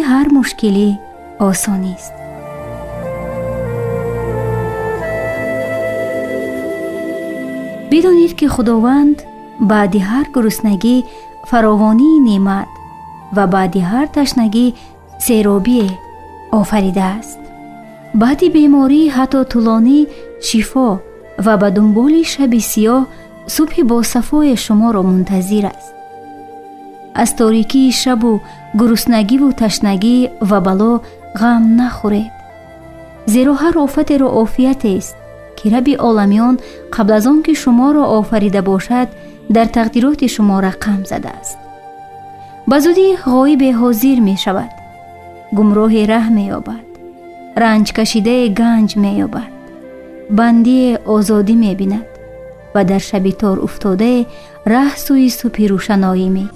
Баъди ҳар мушкилӣ осонист. Бидонед, ки Худованд баъди ҳар гуруснагӣ фаровонии неъмат ва баъди ҳар ташнагӣ серобие офаридааст. Баъди беморӣ, ҳатто тӯлонӣ, шифо ва ба дунболи шаби сиёҳ субҳи босафое шуморо мунтазир аст. Аз торикии шабу гуруснагиву ташнагӣ ва бало ғам нахӯред, зеро ҳар офатеро офиятест, ки Рабби оламиён қабл аз он ки шуморо офарида бошад, дар тақдироти шумо рақам задааст. Ба зудӣ ғоибе ҳозир мешавад, гумроҳе раҳ меёбад, ранҷкашидае ганҷ меёбад, бандие озодӣ мебинад ва дар шаби тор уфтодае раҳ сӯи субҳи рӯшаноӣ ме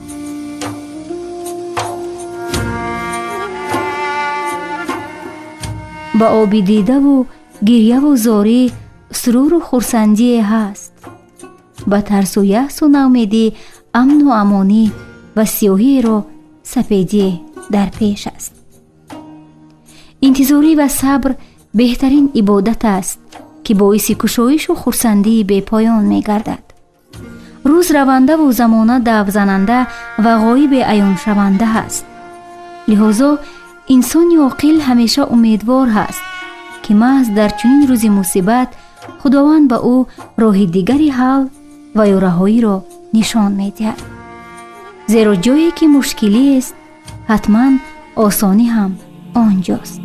ба оби дидаву гирьяву зорӣ суруру хурсандие ҳаст, ба тарсу яъсу наумедӣ амну амонӣ ва сиёҳиеро сапедие дар пеш аст. Интизорӣ ва сабр беҳтарин ибодат аст, ки боиси кушоишу хурсандии бепоён мегардад. Рӯз равандаву замона давзананда ва ғоибе аёншаванда ҳаст. Лиҳозо инсони оқил ҳамеша умедвор ҳаст, ки маҳз дар чунин рӯзи мусибат Худованд ба ӯ роҳи дигари ҳал ва ё раҳоиро нишон медиҳад, зеро ҷое ки мушкилиест, ҳатман осонӣ ҳам он ҷост.